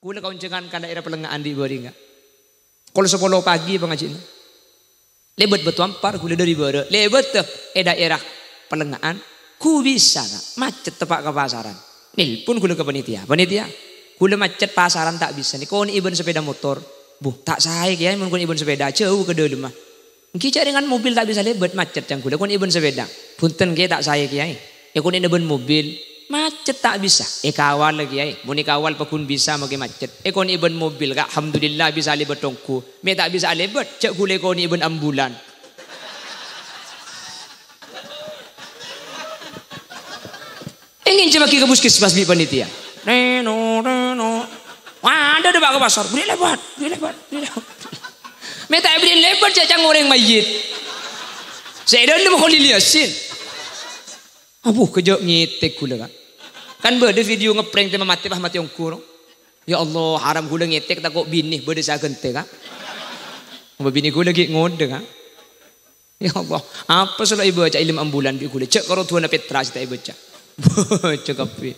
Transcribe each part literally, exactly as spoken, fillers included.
Kaulâ kaonjhângan ka daèra Pellengnga'an dhi' bâringnga. Kol sapolo pagi pangajiânna. Lèbât Bâtoampar, kaulâ dâri bârâ'. Lèbât, eh, è daèra Pellengnga'an. Ghu bisa, Ka'. Macet teppa' ka pasaran. Nelpon kaulâ ka panitia. "Panitia, kaulâ macet pasaran ta' bisa nè. Konè'è bân sepeda motor." "Bu, ta' saè kèyaè mon konè'è bân sepeda. Jhâu ka dâlemma." "Èngghi jhâ' rèngan mobil ta' bisa lèbât, macet ca'na kaulâ, konè'è bân sepeda." "Bhunten, Kè, ta' saè kèyaè. Èkonè'è bân mobil." "Macet ta' bisa." "Èkawal, Kèyaè. Mon èkawal pagghun bisa makè macet. Èkonè'è bân mobil, Ka'. Alhamdulillah bisa lèbât ongghu. Mè' ta' bisa alèbât, jhâ' kaulâ èkonè'è bân ambulan." Èngghi ènjhâmaghi ka puskesmas bi' panitia. Neno, neno. Wah, adâ' dâpa' ka pasar. "Bâri' lèbât, bâri' lèbât, bâri' lèbât." Mè' ta' èbâri'in lèbât, jhâ' ca'na orèng mayyit. Sè è dâlem Kholil Yasin. Abu, kejjhâ' ngètèk kaulâ, Ka'. Kan bâdâ video ngeprank tèma matè, pas matè ongghu, no? Ya Allah, haram kaulâ ngètèk, tako' binè bâdâ sè aghântè, Ka'. Apa binè kaulâ ghi' ngodâ, Ka'. Ya Allah, apa sè la èbâca è dâlem ambulan bi' kaulâ? Jhâ' karo du'âna Petra sè ta' èbâca. Bâca kabbhi.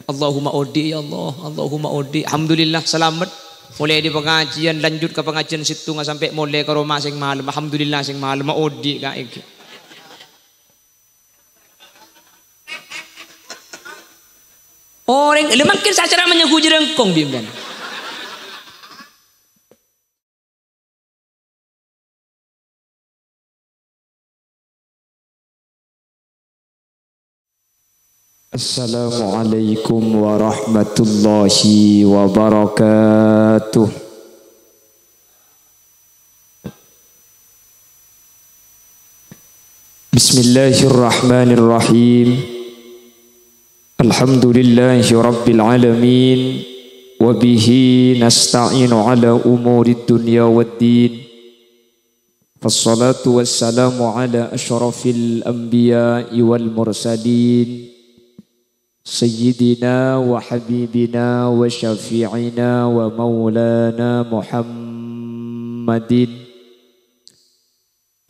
Allahumma odi', ya Allah. Allahumma odi'. Alhamdulillah, salamet. Molaè dâri pangajiân, lanjut ka pangajiân sèttonga sampè' molè ka roma sèng malem. Alhamdulillah, sèng malem odi' ka'èngghi. Orèng, lha mangkèn sacara manyèghu jârângkong, bimban. Assalamualaikum warahmatullahi wabarakatuh. Bismillahirrahmanirrahim. Alhamdulillahi rabbil alamin. Wa bihi nasta'inu ala umurid dunya waddin. Wassalatu wassalamu ala asyrafil anbiya'i wal mursalin. Sayyidina wa habibina wa syafi'ina wa maulana Muhammadin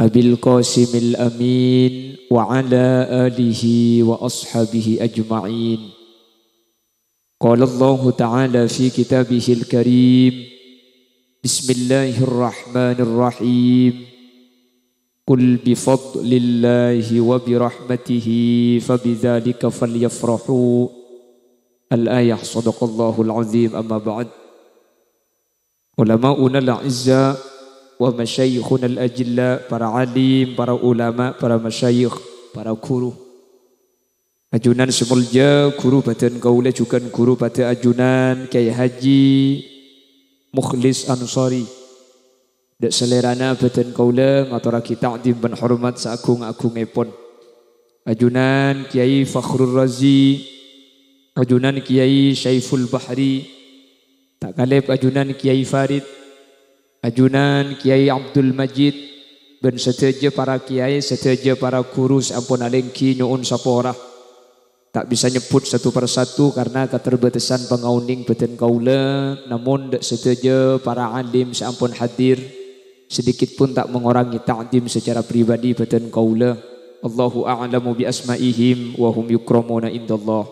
Abil Qasimil Amin wa ala alihi wa ashabihi ajma'in. Qala Allahu ta'ala fi kitabihil karim, Bismillahirrahmanirrahim. Qul bi fadlillahi wa bi rahmatihi fa bidzalika falyafrahu. Al-ayah, sadaqallahul azim, amma ba'd. Ulama'unal a'izza wa masyayikhunal ajilla, para alim, para ulama, para masyayikh, para guru. Ajunan sè molja, guru bâdân kaulâ jhughân guru padâ ajunan, Kyai Haji Mukhlis Ansori. Dâ' salèrana bâdân kaulâ ngatorraghi ta'dim bân hormat saagung-agungngèpon. Ajunan Kyai Fakhrur Razi, ajunan Kyai Syaiful Bahri, ta' kalèp ajunan Kyai Farid, ajunan Kyai Abdul Majid, bân sadhâjâ para kyai, sadhâjâ para guru sè ampon alèngghi nyo'on sapora. Ta' bisa nyebbhut satu per satu karna katerbatasan pangaonèng bâdân kaulâ, namong dâ' sadhâjâ para alim sè ampon hadir, sedikit pun ta' mangorangè ta'dim sacara pribadi bâdân kaulâ. Allahu a'lamu bi asma'ihim wa hum yukramuna indallah.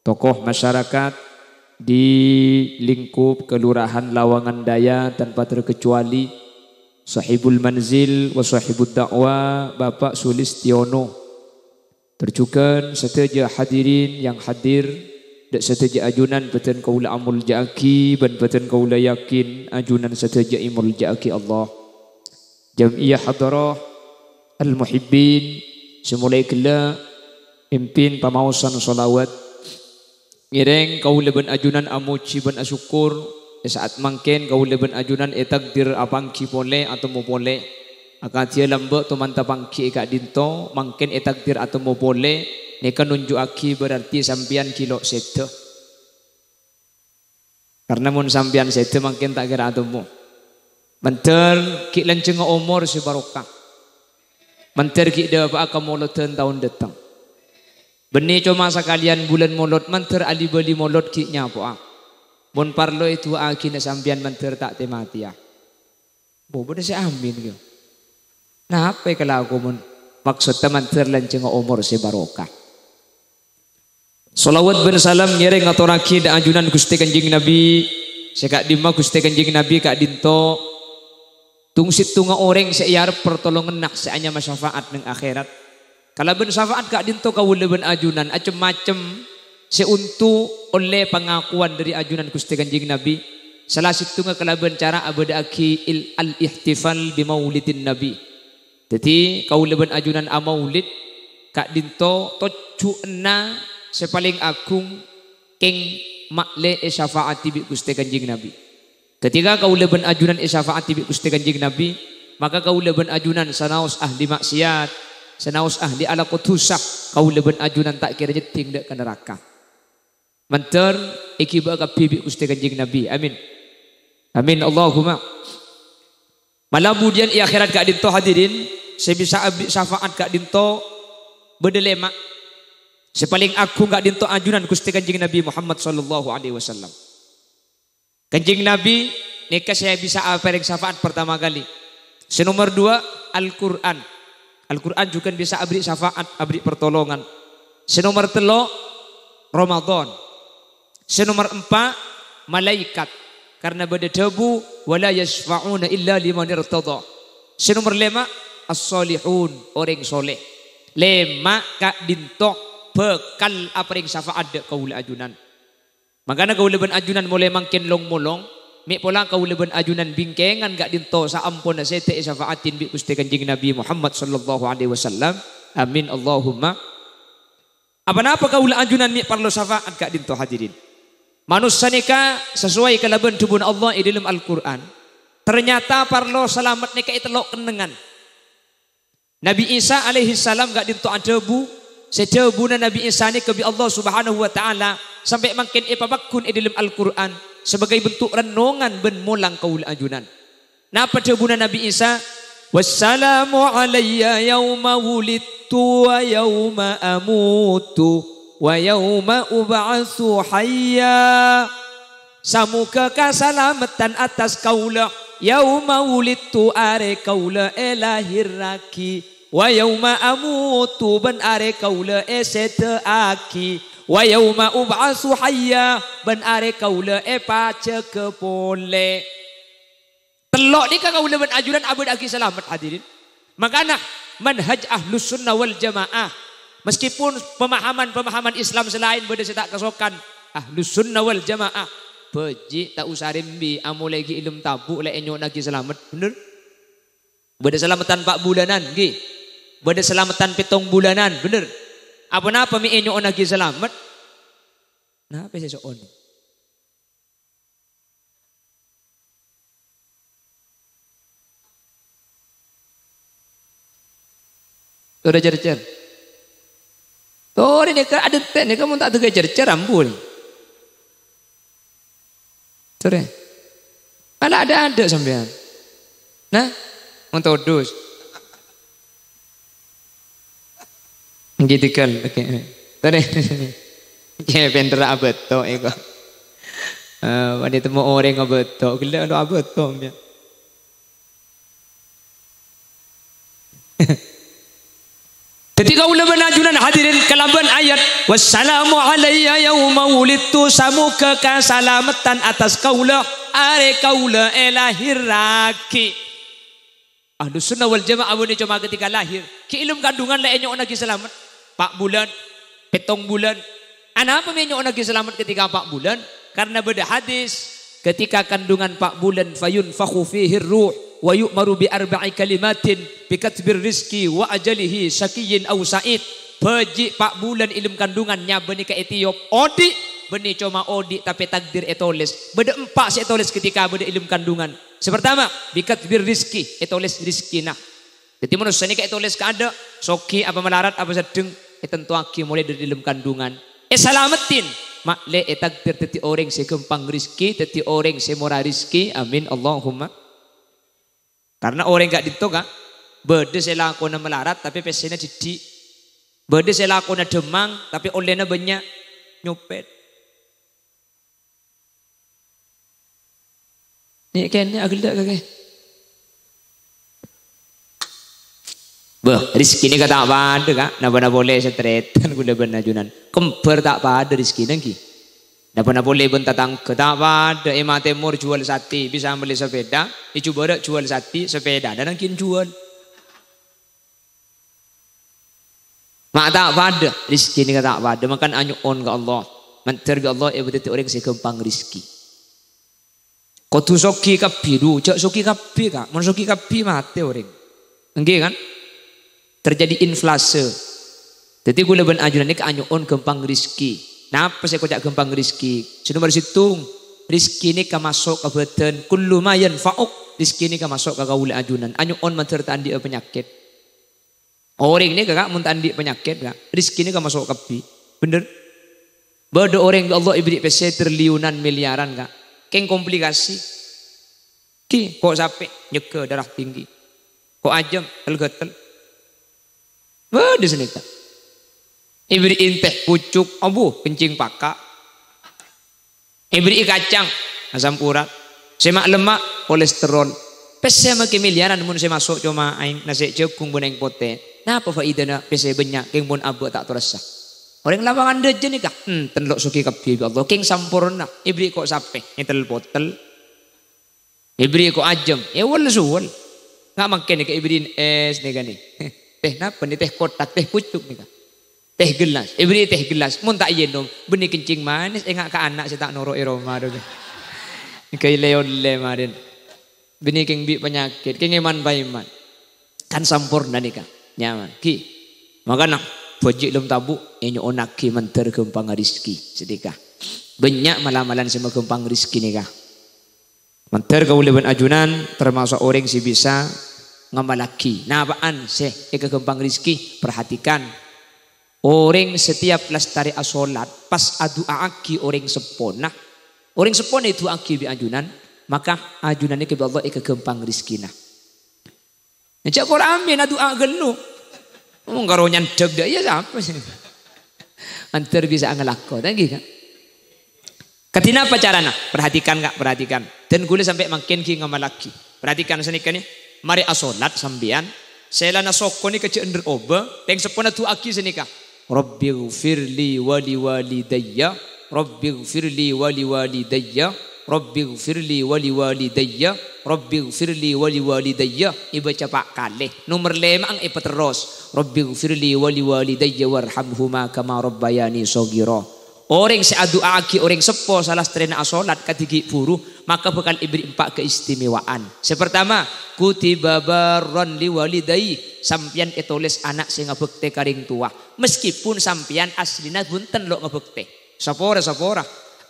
Tokoh masyarakat di lingkup Kelurahan Lawangan Daya tanpa terkecuali, Sahibul Manzil wa Sahibud Da'wah, Bapak Sulistiono. Tor jhughân sadhâjâ hadirin yang hadir, dâ' sadhâjâ ajunan bâdân kaulâ amolja'aghi bân bâdân kaulâ yakin ajunan sadhâjâ èmolja'aghi Allah. Jam'iyah Hadarah Al-Muhibbin sè molaè ghellâ' mimpin pamaosan shalawat. Ngèrèng kaulâ bân ajunan amojhi bân asokkor, è sa'at mangkèn kaulâ bân ajunan ètakdir apangghi polè, atemmo polè. Akadhiyâ lambâ' toman tapangghi è ka'dinto, mangkèn ètakdir atemmo polè, nèka nonjhu'aghi berarti sampèyan ghi' lo' sèdhâ. Karna mon sampèyan sèdhâ mangkèn ta' kèra atemmo. Mandhâr ghi' lanjhângnga omor sè barokah. Mandhâr ghi' dâpa'a kamoloddhân taon dâteng. Bânnè coma sakalèyan bulân molod, mandhâr ali-bâli molod ghi' nyapo'a. Mon parlo èdu'aaghinâ sampèyan mandhâr ta' tè-matèya. Bo, bâdâ sè amin, ghi. Napa èkalako mon maksodda mandhâr lanjhângnga omor sè barokah? Shalawat bân salam ngèrèng ngatorraghi dâ' ajunan Ghustè Kanjeng Nabi. Sè ka'dimma Ghustè Kanjeng Nabi ka'dinto tong-sèttonga orèng sè èarep partolonganna sè anyama syafa'at neng akhèrat. Kalabân syafa'at ka'dinto kaulâ bân ajunan acem-macem sè onto ollè pangakowan dâri ajunan Ghustè Kanjeng Nabi. Sala sèttonga kalabân cara abâdâ'aghi il-, al-ihtifal bi maulidin Nabi. Dhâddhi, kaulâ bân ajunan amaulid ka'dinto tojjhuwânna sè palèng aghung kèng ma'lè èsyafa'adhi bi' Ghustè Kanjeng Nabi. Ketika kaulâ bân ajunan èsyafa'adhi bi' Ghustè Kanjeng Nabi, maka kaulâ bân ajunan sanaos ahli maksiat, sanaos ahli alako dhusa, kaulâ bân ajunan ta' kèra nyèddhing dâ' ka naraka. Mandhâr èghibâ'â kabbhi bi' Ghustè Kanjeng Nabi. Amin. Amin. Allahumma. Mala budiyân è akhèrat ka'dinto, hadirin, sè bisa abri' syafa'at ka'dinto bâdâ lèma'. Sè palèng aghung ka'dinto ajunan Ghustè Kanjeng Nabi Muhammad sallallahu alaihi wasallam. Kanjeng Nabi nèka sè bisa apèrèng syafa'at partama kalè. Sè nomer duwâ', Al-Qur'an. Al-Qur'an jhughân bisa abri' syafa'at, abri' partolongan. Sè nomer tello', Ramadan. Sè nomer empa', malaèkat. Karna bâdâ dhâbu, "Wa la yasyfa'una illa liman irtadha." Sè nomer lèma', as-shalihun, orèng sholeh. Lèma' ka'dinto bhâkal apèrèng syafa'at dâ' kaulâ ajunan. Mangkana kaulâ bân ajunan molaè mangkèn long-molong, mè' pola kaulâ bân ajunan bingkèngan ka'dinto saamponna sèdhâ èsyafa'adhi bi' Ghustè Kanjeng Nabi Muhammad sallallahu alaihi wasallam. Amin, Allahumma. Apa-napa kaulâ ajunan mè' parlo syafa'at ka'dinto, hadirin? Manossa nèka sasowai kalabân dhâbuna Allah è dâlem Al-Qur'an. Ternyata parlo salamet nèka è tello' kennengngan. Nabi Isa alaihissalam ka'dinto adhâbu, sè dhâbuna Nabi Isa nèka bi' Allah Subhanahu wa Ta'ala sampè' mangkèn èpapagghun è dâlem Al-Qur'an sebagai bentuk rennongan bân molang kaulâ ajunan. Napa dhâbuna Nabi Isa? "Wassalamu alayya yauma wulidtu wa yauma amutu wa yauma ub'atsu hayya." Samoghâ kasalameddhân attas kaulâ, yauma wulidtu, arè kaulâ èlahèrraghi, wa yauma amutu, bân arè kaulâ èsèdhâ'aghi, wa yauma ub'atsu hayya, bân arè kaulâ èpajhâghâ polè. Tello' nèka kaulâ bân ajunan abâdâ'aghi salamet, hadirin. Mangkana manhaj Ahlus Sunnah wal Jamaah, meskipun pemahaman-pemahaman Islam sè laèn bâdâ sè ta' kasokan, Ahlus Sunnah wal Jamaah bhâji' ta' osa rembi, amolè ghi' è dâlem tabu' la ènyo'onnaghi salamet, bhender? Bâdâ salameddhân pa' bulânan, ghi. Bâdâ salameddhân pèttong bulânan, bhender? Apa-napa mè' ènyo'onnaghi salamet? Napa sè so'on? Torè jhârjhâr. Torè nèka adhântè' nèka mon ta' dhâgghâ jhârjhâr, ampon. Torè. Ala adâ'-adâ' sampèyan. Nah, mon todus. Èngghi tigal, oke. Torè. Cè' pènter abâto' èko. Eh, bâdâ temmo orèng abâto', ghellâ' lo abâto', ya. Dhâddhi kaulâ bân ajunan hadirin kalabân ayat, "Wassalamu alayya yauma wulidtu," samoghâ kasalameddhân attas kaulâ, arè kaulâ èlahèrraghi. Ahlus Sunnah wal Jamaah bânnè coma ketika lahir, ghi' è dâlem kandungan la ènyo'onnaghi salamet. Pa' bulân, pèttong bulân. Anapa mè' ènyo'onnaghi salamet ketika pa' bulân? Karna bâdâ hadis, ketika kandungan pa' bulân, "Fayunfakhu fihir ruh, wa yu'maru bi arba'i kalimatin, bi katbir rizqi wa ajalihi syaqiyyin aw sa'id." Bhâji' pa' bulân è dâlem kandungan nyabâ nèka ètiyop, odi', bânnè coma odi', tapè takdir ètolès. Bâdâ empa' sè ètolès ketika bâdâ è dâlem kandungan. Sè partama, bi katbir rizqi, ètolès rizkina. Dhâddhi, manossa nèka ètolès kaadâ', soghi apa malarat apa seddheng, ètantowaghi molaè dâri dâlem kandungan. Èsalameddhin, ma'lè ètakdir dhâddhi orèng sè ghâmpang rizki, dhâddhi orèng sè mora rizki. Amin, Allahumma. Karna orèng ka'dinto, Ka', bâdâ sè lakona malarat, tapè pèssèna dhiddhi'. Bâdâ sè lakona dhâmmang, tapè ollèna bânnya', nyopèt. Nè' kènè' aghellâ' kakè. Bâh, rezekina ka ta' padâ, Ka'. Napa-napa polè sè tarètan kaulâ bân ajunan. Kembar ta' padâ rezekina, ghi. Napa-napa polè bân tatangghâ ta' padâ. È Matèmor juwâl satè bisa mellè sapèda, è Jhubârâ' juwâl satè, sapèdana ghi' juwâl. Ma' ta' padâ, rezekina ka ta' padâ. Mangkana anyo'on ka Allah. Mandhâr bi' Allah èpadhâddhi orèng sè ghâmpang rezeki. Kodhu soghi kabbhi, dhu, jhâ' soghi kabbhi, Ka'. Mon soghi kabbhi, matè orèng. Èngghi, kan? Terjadi inflase. Dhâddhi, kaulâ bân ajunan nèka anyo'on ghâmpang rezeki. Napa sè èkoca' ghâmpang rezeki? Sè nomer sèttong, rezeki nèka maso' ka bhâdhân. Kullu ma yanfa'uk, rezeki nèka maso' ka kaulâ ajunan. Anyo'on mandhâr ta' andi'â panyakèt. Orèng nèka, Ka', mon ta' andi' panyakèt, Ka', rezekina ka maso' kabbhi. Bhender? Bâdâ orèng bi' Allah èberri' pèssè triliunan, miliaran, Ka'. Kèng komplikasi. Ghi, ko' sapè, nyegghâ, darah tinggi. Ko' ajâm, tel-ghâtel. Bâdâ sanèka. Èberri'i tèh pucuk, abu, kencing paka'. Èberri'i kacang, asam urat. Sè ma'-lemma', kolesterol. Pèssè makè miliaran mon sè maso' coma aèng nasè' jhâghung bân aèng potè. Napa faidana pèssè bânnya' kèng mon abâ' ta' torassa? Orèng lapangan dâjâ nèka, enten lo' soghi kabbhi bi' Allah, kèng samporna. Èberri' ko' sapè, ètel-potel. Èberri' ko' ajâm, èwel-suwel. Nga' mangkèn nèka èberri'in es nèka nè. Tèh napa nè? Tèh kotak, tèh pucuk nèka. Tèh gelas, èberri' tèh gelas. Mon ta' ènom, bânnè kencing manis, ènga' ka ana' sè ta' noro' è roma, dhu. Nèka èlè-ollè marèn. Bânnè kèng bi' panyakèt, kèng èman-paèman. Kan samporna nèka, nyaman. Ghi. Makana, bhâji' lem tabu', ènyo'onnaghi mandhâr ghâmpang rezeki. Sanèka. Bânnya' mal-amalan sè maghâmpang rezeki nèka. Mandhâr kaulâ bân ajunan tamaso' orèng sè bisa ngamallaghi. Napa'an sè èkaghâmpang rezeki? Perhatikan. Orèng setiap lastarè asolat, pas adu'aaghi orèng seppona, orèng seppona èdu'aaghi bi' ajunan, maka ajunan nèka bi' Allah èkaghâmpang rezekina. Jhâ' kor amin, adu'a ghâllu. Wong karo nyandhâk dâ' iyâ sapa sè mandhâr bisa ngalako, ta' ènggi, Ka'? Kadhi napa carana? Perhatikan, Ka', perhatikan. Dan kaulâ sampè' mangkèn ghi ngamallaghi. Perhatikan sanèka nè. Marè asolat sampèyan, sèlana soko nèka jhâ' endher obâ, tèng seppona du'aaghi sanèka. Rabbighfirli wa liwalidayya, Rabbighfirli wa liwalidayya, Rabbighfirli wa liwalidayya, Rabbighfirli wa liwalidayya, èbâca pa' kalè. Nomer lèma'an èpaterros, Rabbighfirli wa liwalidayya warhamhuma kama rabbayani shaghira. Orèng sè adu'aaghi orèng seppo salastarèna asolat kadhi ghi' bhuru, maka bhâkal èberri' empa' keistimewaan. Sè partama, kutiba barran liwalidayhi, sampèyan ètolès ana' sè ngabhâktè ka rèng towa. Meskipun sampèyan asllina bhunten lo' ngabhâktè. Sapora-sapora.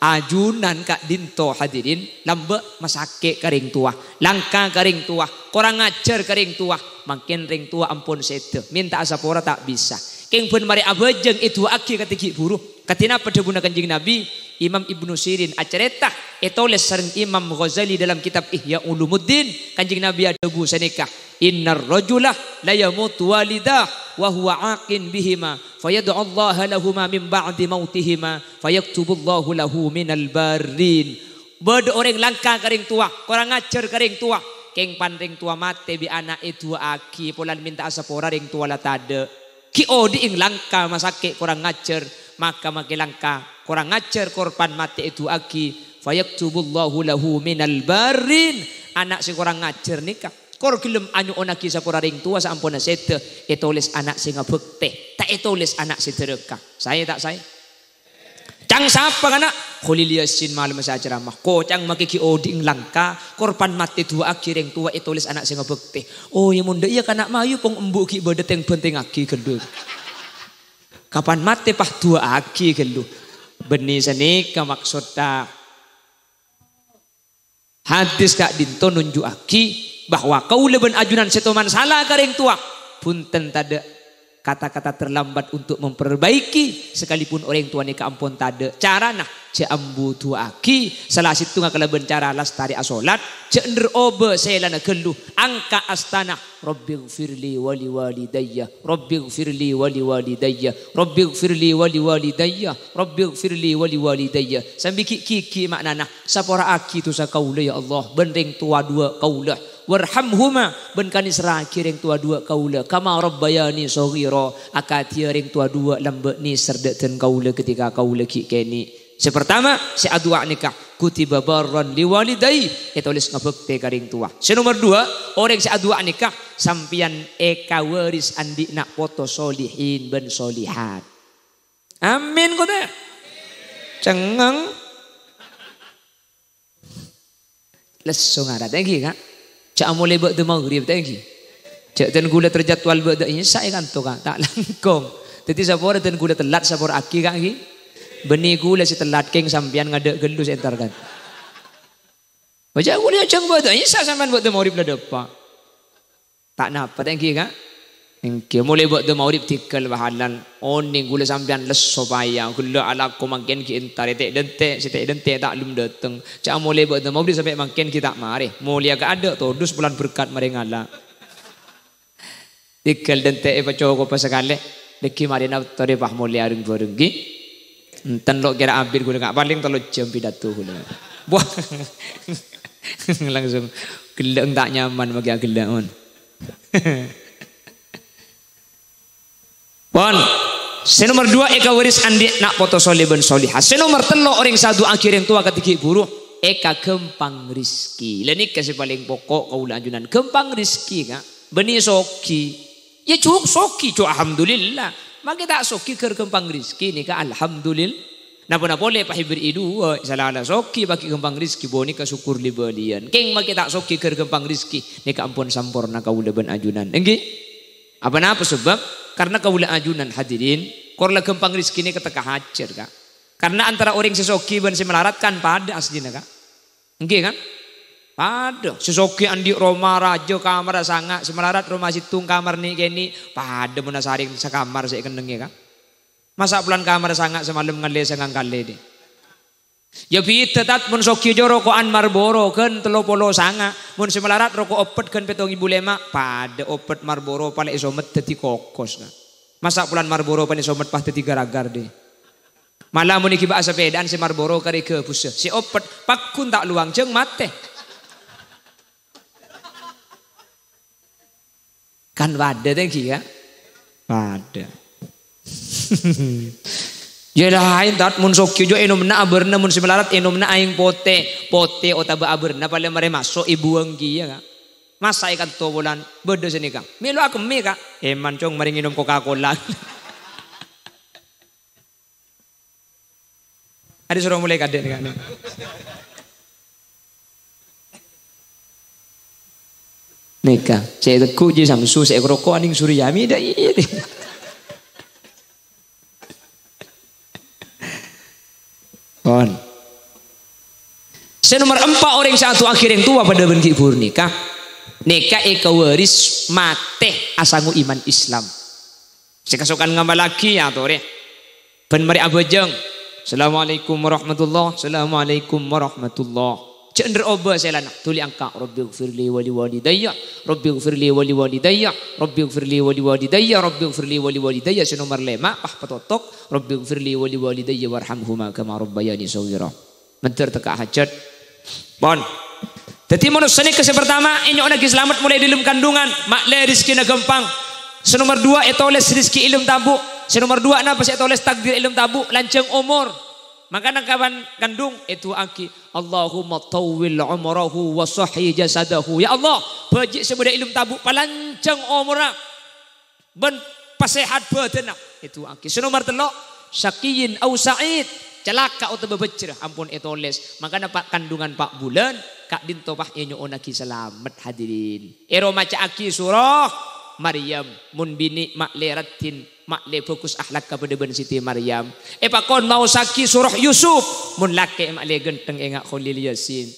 Ajunan ka'dinto hadirin lambâ' masakè' ka rèng towa, langka ka rèng towa, korang ajhâr ka rèng towa. Mangkèn rèng towa ampon sèdhâ, mènta'a sapora ta' bisa. Kèng bân marè abhâjâng èdu'aaghi kadhi ghi' bhuru. Kadhi napa dhâbuna Kanjeng Nabi? Imam Ibnu Sirin acarèta, ètolès sareng Imam Ghazali dalam kitab Ihya Ulumuddin. Kanjeng Nabi adhâbu sanèka, "Innar rajula la yamutu walidah wa huwa aqin bihima, fayad'ullaha lahuma min ba'di mautihima, fayaktubullahu lahu minal barrin." Bâdâ orèng langka ka rèng towa, korang ajhâr ka rèng towa. Kèng pan rèng towa matè bi' ana' èdu'aaghi, polana mènta'a sapora rèng towa la tadâ'. Ghi' odi'na langka masakè' korang ajhâr, maka makè langka korang ajhâr korban matè èdu'aaghi, fayaktubullahu lahu minal barrin. Ana' sè korang ajhâr nèka kor ghellem anyo'onnaghi sapora rèng towa saamponna sèdhâ, ètolès ana' sè ngabhâktè, ta' ètolès ana' sè dhârâka. Saè ta' saè? Cang sapa kana'? Kholil Yasin malem sè acaramah. Kocang makè ghi' odi'na langka, korban matè du'aaghi rèng towa ètolès ana' sè ngabhâktè. Oh, iyâ mon dâ' iyâ kana' mayu pong embu' ghi' bâdâ tèng-bhântèngaghi ghâllu. Kapan matè pas du'aaghi ghâllu. Bânnè sanèka maksodda. Hadis ka'dinto nunju'aghi bahwa kaulâ bân ajunan sè toman sala ka rèng towa, bhunten tadâ' kata-kata terlambat untuk memperbaiki, sekalipun orèng towa nèka ampon tadâ' carana, jhâ' ambu du'aaghi, sala sèttonga kalabân cara lastarè asolat, jhâ' endher obâ sèlana ghâllu, angka' astana, Rabbighfirli wa liwalidayya, Rabbighfirli wa liwalidayya, Rabbighfirli wa liwalidayya, Rabbighfirli wa liwalidayya. Sambi ghi'-ghighi' ma'nana, sapora'aghi dhusa kaulâ, ya Allah, bân rèng towa duwâ' kaulâ. "Warhamhuma," bân kanèserraghi rèng towa duwâ' kaulâ, "kama rabbayani shaghira," akadhiyâ rèng towa duwâ' lambâ' nèser dâ', dân kaulâ ketika kaulâ ghi' kènè'. Sè partama, sè adu'a nèka, "Kutiba barran liwalidayhi," ètolès ngabhâktè ka rèng towa. Sè nomer duwâ', orèng sè adu'a nèka, sampèyan èkawaris andi' na' poto solihin bân solihat. Amin, kote. Cengngeng. Lesso ngara, ta' ènggi, Ka'? Jhâ' amolè bâ'da maghrib, ta' ènggi? Jhâ' dân ghulâ terjadwal bâ'da isya è kanto, Ka'. Ta' langkong. Dhâddhi sapora dân ghulâ tellat, sapora aghi, Ka', ènggi? Bânnè ghulâ sè tellat, kèng sampèyan ngadâ' ghâllu sè entar, Ka'. Jhâ' ghulâ ajhâng bâ'da isya sampèyan bâ'da maghrib la dâpa'. Ta' napa, ta' ènggi, Ka'? Ènggi, molaè bâ'da maghrib dhigghâl pahalal. Onèng ghulâ sampèyan lesso paya, ghellâ' alako mangkèn ghi' entarè, te'-dente', sè te'-dente' ta' lem dâteng. Jhâ' molaè bâ'da maghrib sampè' mangkèn ghi' ta' marè. Molèya kaadâ', todus polana berkat marè ngala'. Dhigghâl dente' èpacokopa sakalè, dhâggi' marèna torè pas molèya reng-bhâreng, ghi. Enten lo' kèra abit ghulâ, Ka', palèng tello jhâm pidato ghulâ. Wah. Langsung ghellâ' ta' nyaman, maghi aghellâ', mon. Pon. Sè nomer duwâ', èkawaris andi' na' poto soleh bân solehah. Sè nomer tello', orèng sè adu'aaghi rèng towa kadhi ghi' bhuru, èkaghâmpang rezeki. La nèka sè palèng poko' kaulâ ajunan. Ghâmpang rezeki, Ka'. Bânnè soghi. Yâ, jhuk soghi, jhuk alhamdulillah. Makè ta' soghi ghâr ghâmpang rezeki nèka alhamdulillah. Napa-napa polè paèbherri'i duwâ', sala la soghi paghi' ghâmpang rezeki, bânnè ka sokkor lè-bâliyân. Kèng makè ta' soghi ghâr ghâmpang rezeki, nèka ampon samporna kaulâ bân ajunan. Ènggi? Apa-napa sebab? Karena kaulâ ajunan hadirin, kor la ghâmpang rezeki nèka tekka hajhât, Ka'. Karena antara orèng sè soghi bân sè malarat kan padâ aslina, Ka'. Ènggi, kan? Padâ. Sè soghi andi' roma rajâ, kamarra sanga', sè malarat roma sèttong, kamar nè'-kènè', padâ mon asarèng sakamar sè èkennengngè, Ka'. Masa' polana kamar sanga' samalem ngallè sangang kalè, dhi'. Yâ bhidhâ, Tat, mon soghi jâ roko'an Marlboro ghân tello polo sanga', mon sè malarat roko' oppet ghân pèttong èbu lèma', padâ oppet Marlboro palè' èsomet dhâddhi kokos, Ka'. Masa' polana Marlboro panè somet pas dhâddhi ghâr-aghâr, dhi'. Mala mon èghibâ'â sapèdaan sè Marlboro karè ghâbussa, sè oppet pagghun ta' lowang jhâng matè. Kan padâ ta' ènggi, Ka'? Padâ. Yâ laèn, Tat, mon soghi jâ ènomma abârna, mon sè malarat ènomma aèng potè. Potè otabâ abârna palèng marè maso' èbuwâng kèya, Ka'. Masa' è kanto polana bâdâ sanèka. Mèlo akemmè, Ka'. Èman, Cong, marè ngènom Coca-Cola. Adi soro mulai kadek nih, Kak, nih. Nèka, cè' teggu' ji Samsu, sè roko' aning Surya, mi dâ' iyâ, dhi. Pon. Sè nomer empa', orèng sè adu'aaghi rèng towa padâ bân ghi' bhuru nèka. Nèka èkawaris matè asango iman Islam. Sè kasokan ngamallaghi, atorè. Bân marè abhâjâng. "Assalamualaikum warahmatullah, assalamualaikum warahmatullah." Jhâ' nèr obâ sèlana. Dhuli angka', "Rabbighfirli wa liwalidayya, Rabbighfirli wa liwalidayya, Rabbighfirli wa liwalidayya, Rabbighfirli wa liwalidayya." Sè nomer lèma', pas patotok, "Rabbighfirli wa liwalidayya warhamhuma kama rabbayani shaghira." Mandhâr tekka' hajhât. Pon. Dhâddhi, manossa nèka sè partama, ènyo'onnaghi salamet molaè è dâlem kandhungan, ma'lè rejekkèna ghâmpang. Sè nomer duwâ', ètolès rejekkè è dâlem tabu'. Sè nomer duwâ', napa sè ètolès takdir è dâlem tabu'? Lanjhâng omor. Mangkana kapan kandhung, èdu'aaghi, "Allahumma tawwil umrahu wa sahhi jasadahu." Ya Allah, bâji' sè bâdâ è dâlem tabu', palanjhâng omorra. Bân pasèhat bhâdhânna. Èdu'aaghi. Sè nomer tello', "Syaqiyyin au sa'id." Calaka otabâ bhâjjhrâ ampon ètolès. Mangkana pa-, kandhungan pa' bulân, ka'dinto pas ènyo'onnaghi salamet, hadirin. Èromaca'aghi surah Maryam. Mon binè' ma'lè raddhin, ma'lè bhâghus akhlakka padâ bân Siti Maryam. Èpakon maossaghi surah Yusuf. Mon lakè' ma'lè ghântheng ènga' Kholil Yasin.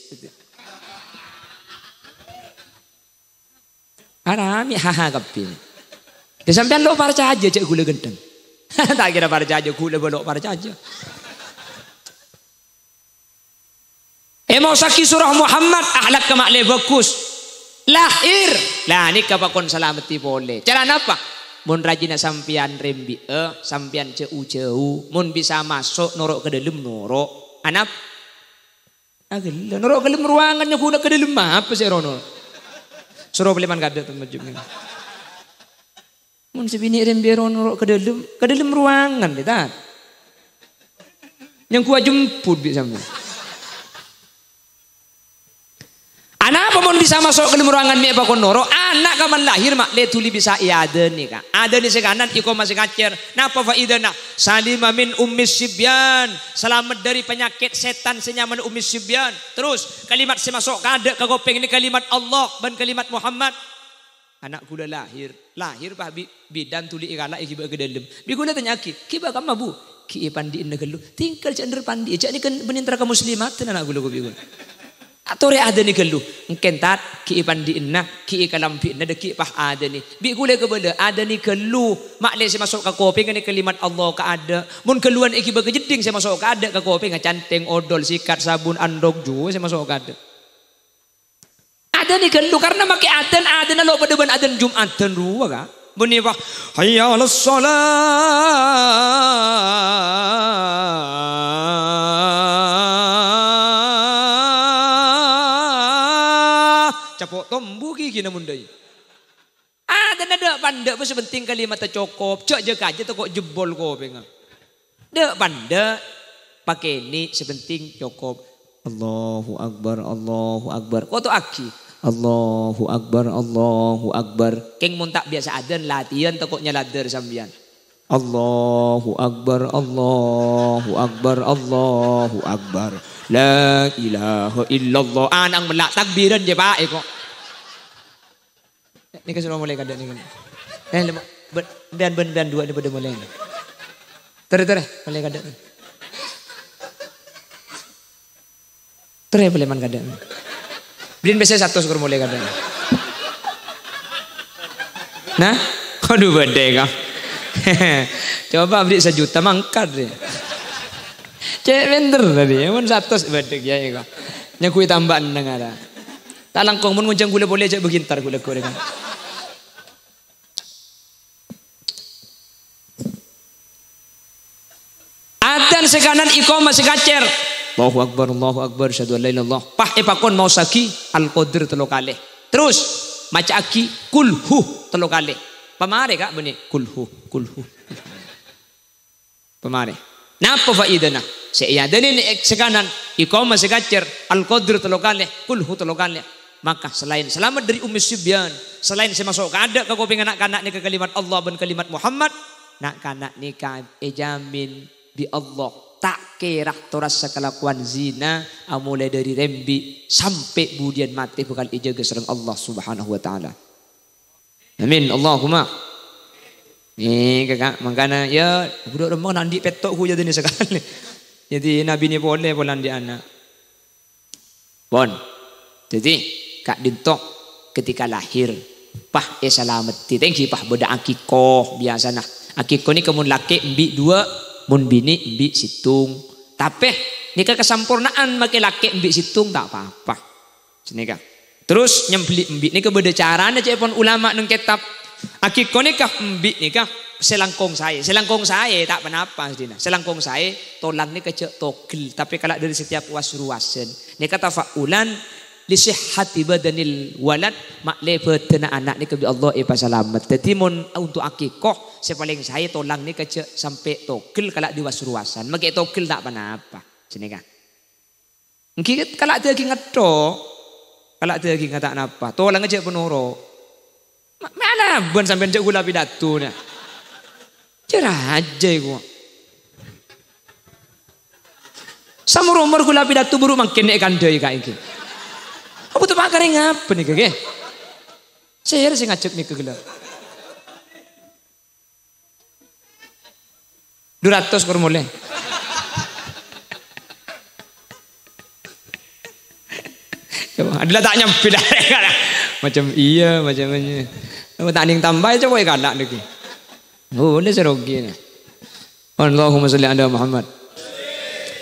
Arami, haha, kabbhi. Dâ' sampèyan lo' parcajâ jhâ' ghulâ ghântheng. Ta' kèra parcajâ, ghulâ bâ' lo' parcajâ. Èmaossaghi surah Muhammad, akhlakka ma'lè bhâghus. Lahir. La, nèka pakon salameddhi polè. Cara napa? Mon rajina sampèyan rembi'â, sampèyan jhâu-jhâu. Mon bisa maso' noro' ka dâlem, noro'. Anap? Aghellâ', noro' ka dâlem ruangan, nyaghuna ka dâlem apa sè rono? Soro paleman kadhâ' to majjhub. Mon sè binè' rèmbè ro-, noro' ka dâlem, ka dâlem ruangan, lè, ta'? Nyangghua jemput bi' sampèyan. Anapa mon bisa maso' ka dâlem ruangan mè' pakon noro'? Ana' kaman lahir, ma' lè dhuli bisa èadhâni, Ka'. Adhâni sè kanan, iqamah sè kacèr. Napa faidana? Salima min ummis sibyan. Salamet dhâri panyakèt sètan sè nyamana ummis sibyan. Terus, kalimat sè maso' ka adâ' ka kopèng nèka kalimat Allah bân kalimat Muhammad. Ana' ghulâ lahir, lahir, pas bi-, bidan dhuli èkala' èghibâ ka dâlem. Bi' ghulâ tanya'aghi, "Ghibâ kemma, Bu?" "Ghi' èpandi'âna ghâllu." "Tinggal jhâ' endher pandi'â, jhâ' nèka bânnè entaraka muslimaten ana' ghulâ," ko bi' ghulâ. Atorè adhâni ghâllu. "Èngkèn, Tad, ghi' èpandi'âna, ghi' èkalambi'âna, dâggi' pas adhâni." Bi' ghulâ kabâlâ, adhâni ghâllu. Ma' lè sè maso' ka kopèngnga nèka kalimat Allah ka adâ'. Mon ghâlluwân èghibâ ka jeddhing sè maso' ka adâ' ka kopèngnga, cantèng, odol, sikat, sabun, andhok, jhuwâ sè maso' ka adâ'. Adhâni ghâllu, karna makè adhân, adhânna lo' padâ bân adhân Jum'adhân rowa, Ka'. Bânnè, Pak. "Hayya 'alas shalah." Capo' tombu ghigina mon dâi. Adhânna dâ' pandâ', bâ' sè pentèng kalimatta cokop. Jhâ', jhâ' kajâ tako' jebbol kopèngnga. Dâ' pandâ', pakènè' sè pentèng cokop. Allahu Akbar, Allahu Akbar. Koto'aghi. Allahu Akbar, Allahu Akbar. Kèng mon ta' biyasa adhân, latèyan tako' nyaladâr sampèyan. Allahu Akbar, Allahu Akbar, Allahu Akbar. La ilaha illallah. Ana' mella' takbiran jâ' pa'è ko'. Nèka soro molè kadâ' nèka. Eh, lem-, bân-, bân-, bân-, bân duwâ' nèka padâ molè. Torè, torè, molè kadâ'. Torè, paleman kadâ'. Bâdhiyân pèssè satos kor molè kadâ'. Nah, aduh, bâdâ, Ka'. Coba bâri' sajuta mangkat, ya. Cè' pènter tadi, ya, mon satos bâdâ, ya, ya, Ka'. Nyaghuwi tambâ enneng ara. Ta' langkong mon ngonjhâng ghulâ polè jhâ' bâghi entar ghulâ-ghulâ. Adhan sè kanan, iqamah sè kacèr. Allahu Akbar, Allahu Akbar, asyhadu an la ilaha illallah. Pas èpakon maossaghi Al-Qadr tello kalè. Terus maca'aghi Qul Hu tello kalè. Pamarè, Ka', bânnè Qul Hu, Qul Hu. Pamarè. Napa faidana? Sè èadhâni nè-, sè kanan, iqamah sè kacèr, Al-Qadr tello kalè, Qul Hu tello kalè. Maka salaèn salamet dhâri ummi sibyan, salaèn sè maso' ka adâ' ka kopèng na'-kana' nèka kalimat Allah bân kalimat Muhammad, na'-kana' nèka èjamin bi' Allah ta' kèra torassa kalakowan zina, amolaè dhâri rembi' sampè' budhiyân matè bhâkal èjâgâ sareng Allah Subhanahu wa Ta'ala. Amin. Allahumma. Nèka, Ka', mangkana, ya, budhuk rembang na' andi' pètto' ghu jâdina sakalè. Jadi, nabinè polè, polana andi' ana'. Pon. Jadi, ka'dinto ketika lahir, pas èsalameddhi, tèngghi pas bâdâ akikoh, biyasana. Akikoh nèka mon lakè' embi' duwâ', mon binè' embi' sèttong. Tapè, nèka kasamporna'an makè lakè' embi' sèttong, ta' pa-apa. Sanèka. Terus nyembelli embi' nèka bâdâ carana ca'èpon ulama neng kètab. Akikoh nèka embi' nèka sè langkong saè. Sè langkong saè ta' ponapa sadhina. Sè langkong saè tolang nèka jhâ' togel, tapè kala' dhâri setiap was-ruwasan. Nèka tafa'ulan li sihhati badanil walad, ma'lè bâdânna ana' nèka bi' Allah èpasalamet. Dhâddhi mon untuk akikoh sè palèng saè tolang nèka jhâ' sampè' togel kala' dhâri was-ruwasan. Makè togel ta' ponapa. Sanèka. Èngghi kala' dhâghingnga tho', kala' dhâghingnga ta' napa, tolangnga jhâ' panoro'. Ma-, mala bân sampèyan jhâ' ghulâ pidato, na. Jhâ' rajâ iku. Saomor-omor ghulâ pidato buru mangkèn èkandhâi ka' èngghi. Apa to pakarè ngapa nèka, ghi? Sèra sè ngajhâk nèka ghellâ'. Du ratos kor molè. Coba, adila ta' nyambi dah. Macam iya, macam ini. Apa ta' ning tambah, coba ya kala' niki. Boleh serogi ni. Allahumma sholli ala Muhammad.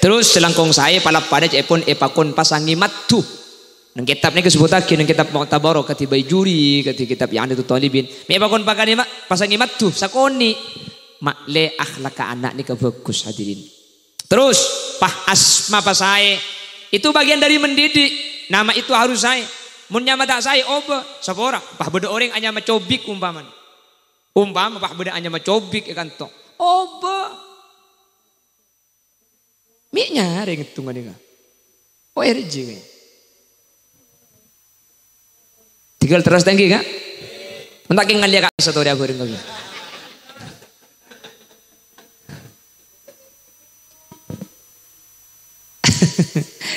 Terus sè langkong saè palappana ca'èpon èpakon pasangè maddu. Neng kètab nèka èsebbhuttaghi neng kètab Mu'tabarah, kadhi Baijuri, kadhi kètab I'anatut Thalibin. Mè' pakon pakanè, ma', pasangè maddu sakonè'. Ma'lè akhlakka ana' nèka bhâghus, hadirin. Terus, pas asma pas saè. Itu bagian dari mendidik. Nama itu harus saè. Mon nyama ta' saè, obâ, sapora. Pas bâdâ orèng anyama Cobik umpamana. Umpama pas bâdâ anyama Cobik è kanto. Obâ. Mè' nyarè ngèttongnga nèka. O R J, kè. Tèngghâl terros ta' ènggi, Ka'? Mon ta' kèng ngalèya, Ka', satorè abhâreng, Ka'.